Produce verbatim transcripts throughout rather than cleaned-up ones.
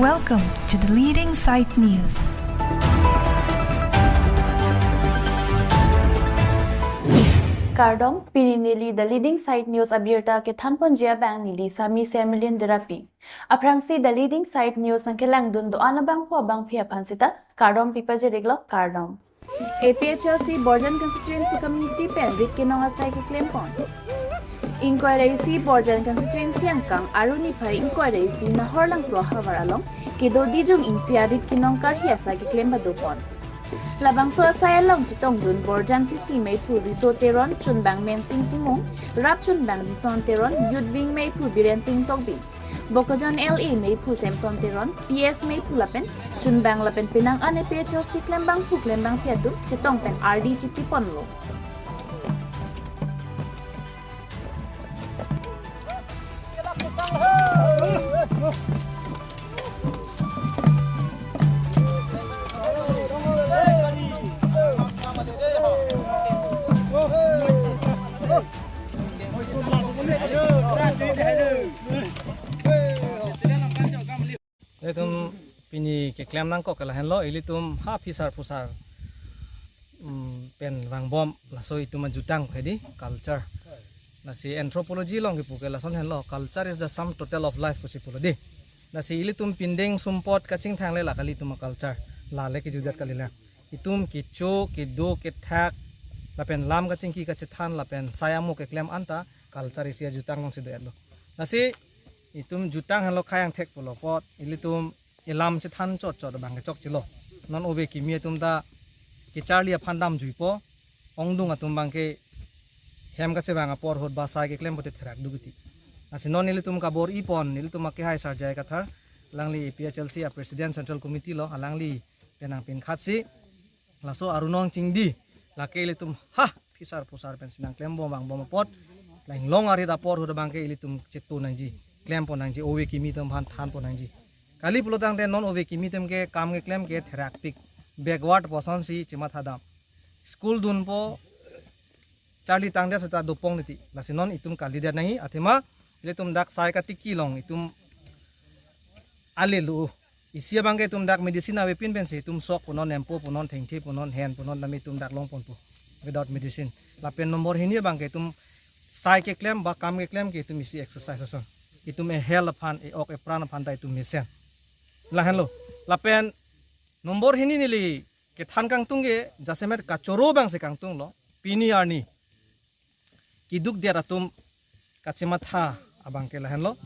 Welcome to the Leading Site News. Kardom, pini neli The Leading Site News abirta kethanponji abang neli Sami Sermilin Derapi. Aphrangsi The Leading Site News nangkelangdun do-an abangphu abangphi aphan sita kardom pipajir-iklo, kardom. A P H L C Borjan Constituency Committee pen rit kenong asai keklempon. Ingkoi ra isi Borjan Constituency angkang Arni phai ingkoi ra isi Nahorlangso ahavar along kedo Dijung Ingti arit kenong karhi asai keklem padopon. Labangso asai along chetongdun Borjan C C meiphu Riso Teron, chunbang Mensing Timung, rap chunbang Dison Teron, Youth Wing meiphu Biren Sing Tokbi, Bokajan L A meiphu Samson Teron, P S meiphu lapen chunbang lapen penang an A P H L C klembangphu klembangphi atum chetong pen ardi chipiponlo. Itum pini keklem nangkok ke lahenlo, ilitum ha phisar phusar, mm, pen vangbom, laso itum ajutang ke di culture. Lasi anthropology along kipu ke lason henlo, "Culture is the sum total of life," pusi pulo di. Lasi ilitum pindeng sumpot kachingthang le la kali itum a-culture, la le kejutdet kali la. Itum kecho, kedo, kethak, lapen lam kachingki kachethan, lapen sai amo keklem anta culture isi ajutang alongsi do-etlo. Lasi itum jutang henlo khei angthek pulo apot, ilitum ilam chethan chot chot abang ke chokchelo. Non ove kimi atum ta kecharli aphan damjuipo, ongdung atum abang ke hem kachevang apor ahut ba sai keklem pote therak dukiti. Lasi non ilitum kabor-ipon, ilitum akehai Sarjai Kathar, alangli A P H L C a-president central committee lo, alangli pen nangpinkhatsi laso arunong chingdi, lake ilitum ha phisar phusar pensi nangklembom vangbom apot, la inglong arit apor ahut abang ke ilitum chetu nangji, klempon nangji, ove kimi atum aphan thanpon nangji. Kali pulo tangte non ove kimi atum ke kam keklem ke therakpik, backward pusonsi chematha dam. School dunpo, charli tangdet seta dopong titi. Lasi non itum kalidet nangji, athema ilitum dak sai katiki along itum alelo. Isi abang ke itum dak medicine avepin pensi itum sok punon, nempo punon, thengthe punon, hen punon, tame itum dak longponpo without medicine. Lapen nombor hini abang ke itum sai keklem ba kam keklem ke itum isi exercise ason. Itum e-health aphan, e-ok epran aphan ta itum mesen. Lahenlo. Lapen nombor hini neli kethan kangtung ke jasemet kachoro abangsi kangtunglo. Pini arni kedukdet atum kachematha abang ke lahenlo.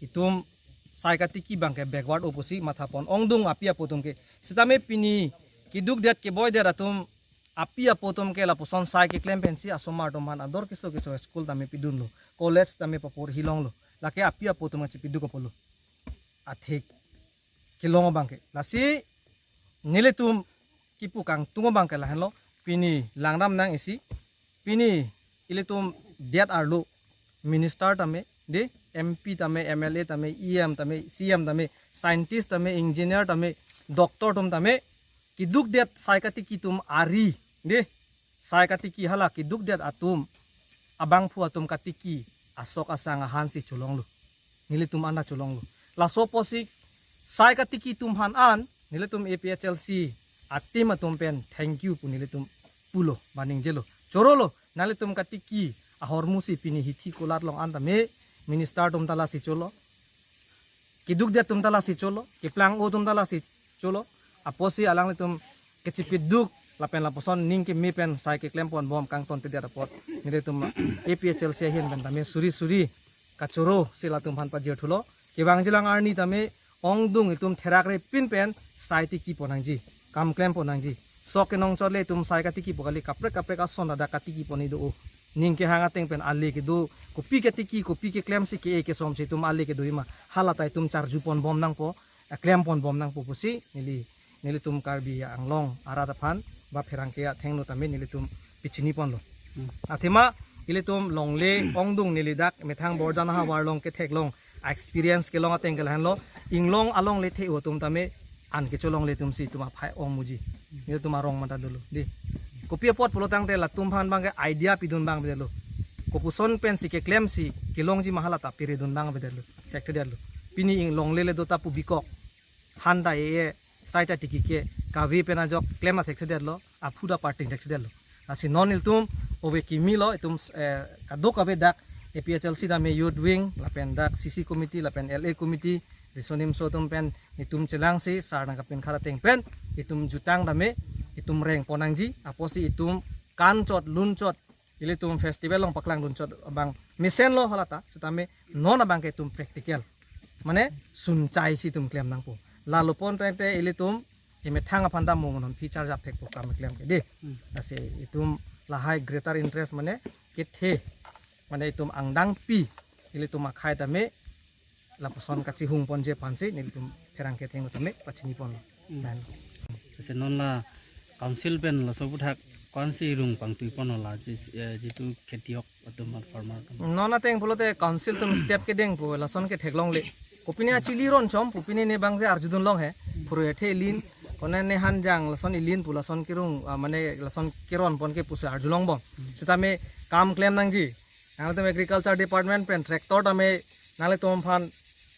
Itum sai katiki abang ke backward o pusi mathapon ongdung api apo atum ke. Sitame pini kedukdet keboidet atum api apo atum ke lapuson sai keklem pensi asomar atum aphan ador keso keso school tame pidunlo, college tame paporhi longlo. Lake api apo atum kachepiduk apotlo. Athik kelong abang ke. Lasi nelitum kipu kangtung abang ke lahenlo, pini langdam nang isi, pini ilitum det arlo, minister tame, de, M P tame, M L A tame, E M tame, C M tame, scientist tame, engineer tame, doctor atum tame, kedukdet sai katiki atum ari, de, sai katiki hala kedukdet atum, abangphu atum katiki asok asang ahansi cholonglo. Nelitum anta cholonglo. Laso apotsi sai katiki atum aphan an, nelitum A P H L C a-team atum pen thank you pu nelitum pulo, ba ningjelo. Chorolo, nanglitum katiki ahormusi pini hithi kulat along an tame, minister atum ta lasi cholo, kedukdet atum ta lasi cholo, keplang-o atum ta lasi cholo, apotsi alanglitum kachepiduk lapen lapuson ning keme pen sai keklemponbom kangtontedet apot, nelitum A P H L C ahin pen tame suri suri kachorosi latum aphan pajirthulo. Kevangjilang arni tame ongdung itum therakre pin pen sai tikipon nangji, kam klemponangji. Sok kenong chot le itum sai katikipo kali, kaprek kaprek ason ladak katikipon-i do-o. Ning kehang ateng pen ale kedo, kopi katiki, kopi keklemsi ke-e kesomsi itum ale kedo-i ma, halata itum charjuponbom nangpo, eh, klemponbom nangpo pusi neli, nelitum Karbi Anglong arat aphan ba pherangke athengno tame nelitum pichiniponlo. Hmm. Athema ilitum longle ongdung neli dak methang Borjan ahavar along ketheklong, a-experience kelong ateng ke lahenlo, inglong alongle the-o atum tame an kecholongle atumsi itum aphai ong muji. Nelitum arong mata dolo, de. Kopi apot pulo tangte latum aphan abang ke idea pidun abang avedetlo. Kopuson pensi keklemsi kelongji ma halata piridun abang avedetlo. Thekthedetlo. Pini inglongle le dota pu bikok. han ta e-e, sai ta tiki ke, kave pen ajok klem athekthedetlo, aphu ta parting thekthedetlo. Lasi non ilitum ove kimi lo, itum, eh, kadokave dak A P H L C tame youth wing, lapen dak C C committee, lapen L A committee, riso nimso atum pen itum chelangsi, sar nangkapinkhat ateng pen itum jutang tame, itum rengpon nangji, apotsi itum kanchot lunchot, ilitum festival along paklangdunchot abang mesenlo halata, setame non abang ke itum practical, mane sunchai si itum klem nangpo. Lalo pon tangte ilitum emethang aphan ta mo monon feature jap thekpo kam klem ke dei. Hmm. Lasi itum lahai greater interest mane kethe, mane itum angdangpi ilitum akhei tame lapuson kachihung ponji aphansi nelitum pherangke athengno tame pachini ponlo. Hmm. Lahen. Lasi non la council pen laso aphuthak ko-ansi rung pangtui ponlo la ji-, eh, jitu khetiok atum, farmer atum? Non ateng pulote council atum step kedengpo, lason ke theklongle. Kopine achili ronchom, kopine ne bang je arjudun long he, phuru hethe ilin, kone ne hanjang lason ilin pu lason kerung, ah, mane lason keron pon ke pusi arjulongbom. Setame kam klem nangji. Nangtum agriculture department pen tractor tame nanglitum aphan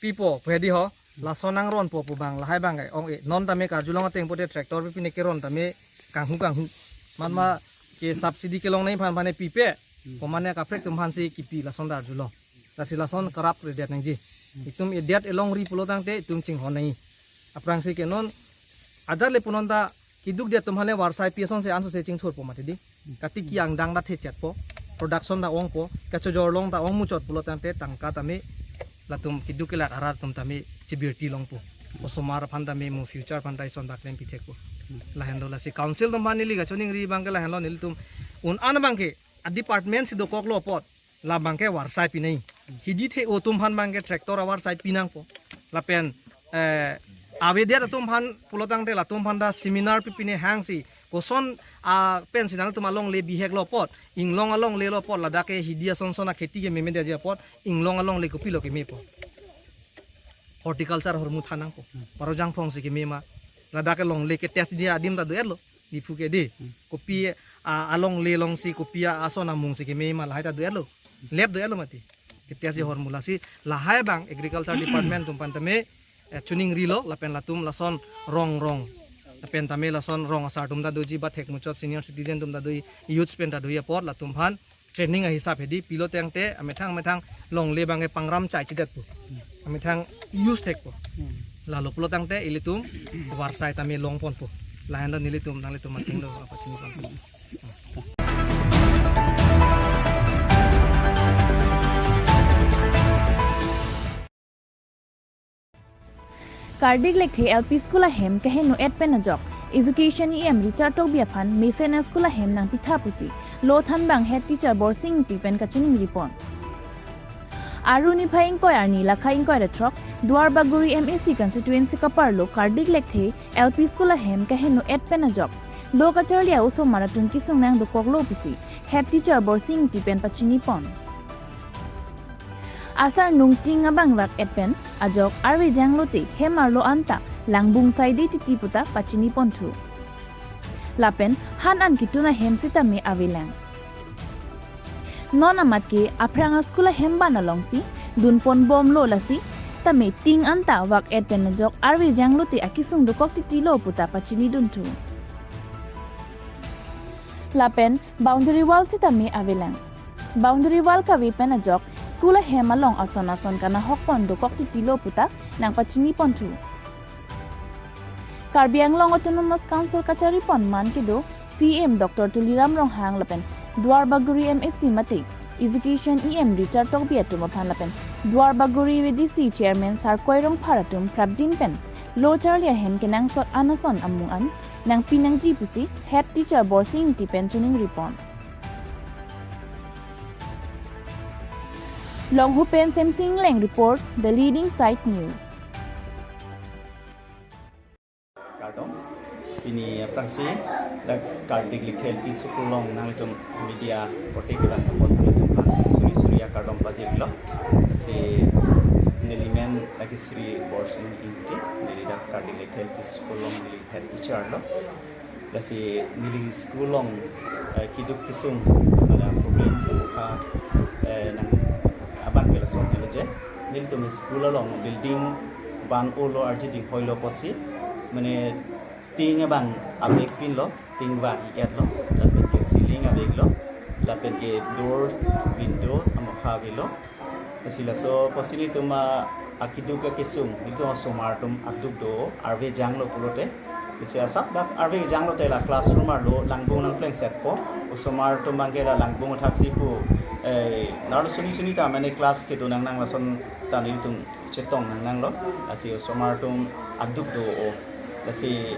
pipo, pu hedi ho, lason nangronpo pu bang, lahai bang ke ong-e, non tame karjulong ateng pote tractor pi pine keron tame kanghu kanghu. Manma ke subsidy kelong nangji aphan aphan pipe, komane kaprek atum aphansi kipi lason ta arjulong. Lasi lason kerap redet nangji. Itum edet elongri pulo tangte itum chinghon nangji. Aphrangsi ke non ajat le punon ta keduk det atum aphan le varsai pi asonsi ansose chingthurpo mati dei. Katiki angdang ta thechetpo, production ta ongpo, kachojor along ta ong muchot pulo tangte tangka tame latum keduk kelak arat atum tame chibirti longpo. Osomar aphan tame mo future aphan ta ison ta klem pithekpo. Lahen do, lasi council atum aphan neli kachiningri bang ke lahenlo, nelitum un-an bang ke a department si dokoklo apot, la bang ke varsai pi nangji. Hidi the-o atum aphan bang ke tractor avarsai pi nangpo. Lapen, eh, avedet atum aphan pulo tangte latum aphan ta seminar pi pine hangsi, koson, ah, pensi nangtum alongle biheklo apot, inglong alonglelo apot, ladak ke hidi ason son akheti ke memedeji apot, inglong alongle kopilo kemepo? Horticulture ahormu than nangpo. Parojang phong si keme ma. Ladak ke longle ke test dia adim ta do-etlo. Diphu ke dei. Kopi, ah, alongle alongsi kopi ason amung si keme ma, lahai ta do-etlo. Lab do-etlo mati. Ke test ji ahormu, lasi lahai bang agriculture department atum aphan tame, eh, chiningrilo, lapen latum lason rong rong. Lapen tame lason rong asar atum ta doji, ba thek muchot senior citizen atum ta doji, youths pen ta doji apot, latum aphan training ahisap hedi pilo tangte amethang amethang longle bang ke pangram chai chidetpo. Amethang use thekpo. Lalo pulo tangte ilitum varsai tame long ponpo. Lahen do nelitum, nanglitum athengno pachini ponpo. Kardik Lekthe L P School ahem keheno-et pen ajok Education E M Richard Tokbi aphan mesen a-school ahem nangpitha pusi lo thanbang head teacher Borsing Ingti pen kachiningri pon. Aru niphai ingkoi arni lakha ingkoi ra throk Duarbagori M A C constituency kaparlo Kardik Lekthe L P School ahem keheno-et pen ajok lo kacharli a-osomar atum kesung nangdokoklo pusi head teacher Borsing Ingti pen pachini pon. Asar nung ting abang vak-et pen ajok arve janglote hem arlo anta langbung saide titi puta pachini ponthu. Lapen han an kitun ahem sitame avelang. Non amat ke aphrang a-school ahem ban alongsi dun ponbomlo, lasi tame ting anta vak-et pen ajok arve janglote akesung dokok titilo puta pachini dunthu. Lapen boundary wall sitame avelang. Boundary wall kave pen ajok school ahem along ason ason kanahok pon dokok titilo puta nangpachini ponthu. Karbi Anglong Autonomous Council kachari pon man kedo C E M Doctor Tuliram Ronghang lapen Duarbagori M A C mate Education E M Richard Tokbi atum aphan lapen Duarbagori V D C Chairman Sarkoi Rongphar atum prapjin pen lo charli ahem kenangsot an ason amung an nangpi nangji pusi head teacher Borsing Ingti pen chiningri pon. Longhu pen Semsing Leng report, The Leading Side News. Kardom, pini aphrangsi dak Kardik Lekthe L P School along nanglitum media korte kelang apot nanglitum aphan suri suri akardom pajirlo. Si neli men lake Shri Borsing Ingti, neli dak Kardik Lekthe L P School along neli head teacher lo. Lasi neli school along, eh, keduk kesung ada problem semukha, eh, nang abang ke lason helo je. Nelitum school along building Van olo arji dinghoilo apotsi, mane ting abang avek pinlo, ting va i-et lo, lapen ke ceiling avek lo, lapen ke door, window, amokha avelo. Lasi laso apotsi nelitum a, akeduk akesung, nelitum osomar atum aduk do, arve janglo pulote. Lasi asap dak arve janglote la classroom arlo langbung nangplengsetpo, osomar atum abangke la langbung thaksi pu, eh, arlo suni suni ta mane class kedo nangnang lason ta nelitum chetong nangnanglo, lasi osomar atum aduk do-o. Lasi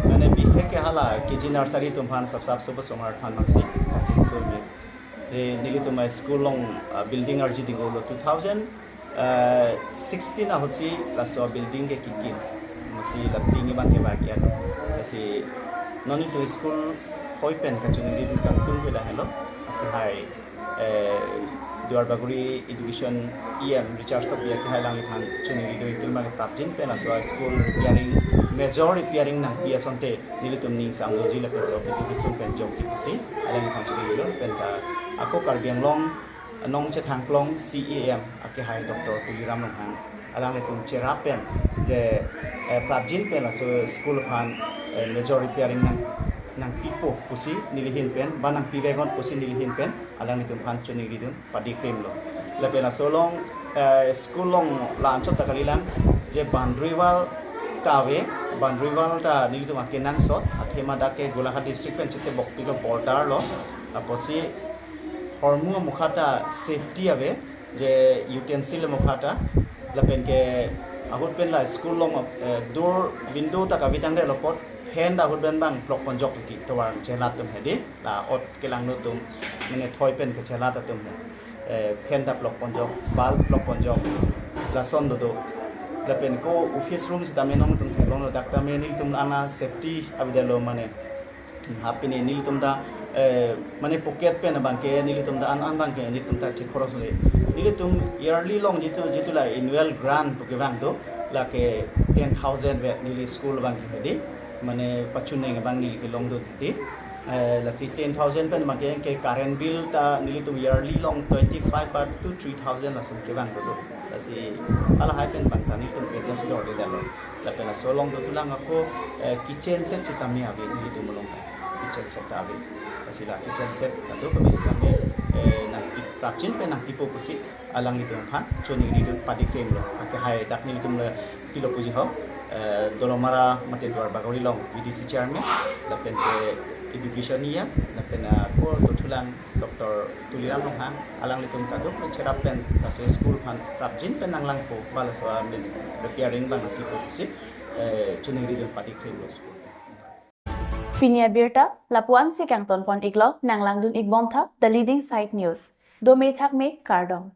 mane bikhek ke hala K G nursery atum aphan sapsap sobo osomar aphan mangsi kachinso me. Eh, nelitum a school along, ah, building arji dinglo two thousand sixteen ahutsi laso building ke kikim. Masi la ting abangke bak-et. Lasi non nelitum school hoi pen kachiningri dun kangtung ke lahelo. Akehai, eh, Duar Bagori Education E M Richard Tokbi akehai alangliphan chiningri dun, itum abang prapjin pen laso school repairing, major repairing nangpi asonte nelitum ning samloji lapen so kitu kisung pen jokji pusi alangliphan chiningri dun pen ta ako Karbi Anglong Nongchethangklong C E M akehai Doctor Tuliram Ronghang alanglitum cherap pen je, eh, prapjin pen laso school aphan, eh, major repairing nang, nangpipo pusi nelihin pen, ba nangpiveknon pusi nelihin pen alanglitum aphan chiningri dun padikrimlo. Lapen laso along, eh, school along la-anchot ta kalilang, je boundary wall ta ave, boundary wall ta nelitum akenangsot, athema dak ke Golaghat district pen chetebok pilo border lo, apotsi hormu amokha ta safety ave, je utensil amokha ta, lapen ke ahut pen la school along, eh, door, window ta kavi tangdet lo apot, fan ta ahut pen abang plok ponjok liki tovar chelat atum hedi, la ot kelangno atum, mane thoi pen kechelat atum he. Eh, fan ta plok ponjok, bulb plok ponjok, lason dodo. Lapen ko office room sitame nangtum theklonglo, dak tame nelitum ana safety avedetlo mane. Hapini nelitum ta, eh, mane pocket pen abangke nelitum ta an an abangke nelitum ta chekhoros le. Nelitum yearly along jitu, jitu la annual grant pu kevang do, lake ten thousand vet neli school abangke hedi, mane pachuneng abang neli kelong dun hedi. Eh, lasi ten thousand pen abangke ke current bill ta nelitum yearly along twenty five ba to three thousand lason kevang do. Lasi halahai pen abang ta nelitum adjust dordedetlo. Lapen laso along dothulang ako, eh, kitchen set sitame ave nelitum along ta. Kitchen set ta ave. Lasi la kitchen set kadokave sitame, eh, nangpi, prapjin pen nangpipo pusi alanglitum aphan chiningri dun padikrimlo. Akehai dak nelitum le pilo puji ho, eh, Dolamara mate Duar Bagori along V D C chairman, lapen ke education E M, lapen, ah, ko dothulang Doctor Tuliram Ronghang, alanglitum kadokave cherap pen laso school aphan prapjin pen nanglangpo, ba laso, ah, music repairing abang nangpipo pusi, eh, chiningri dun padikrimlo school. Pini abirta lapu-ansi kangtonpon iklo, nanglangdun ikbomtha The Leading Side News. Dome thakme, kardom.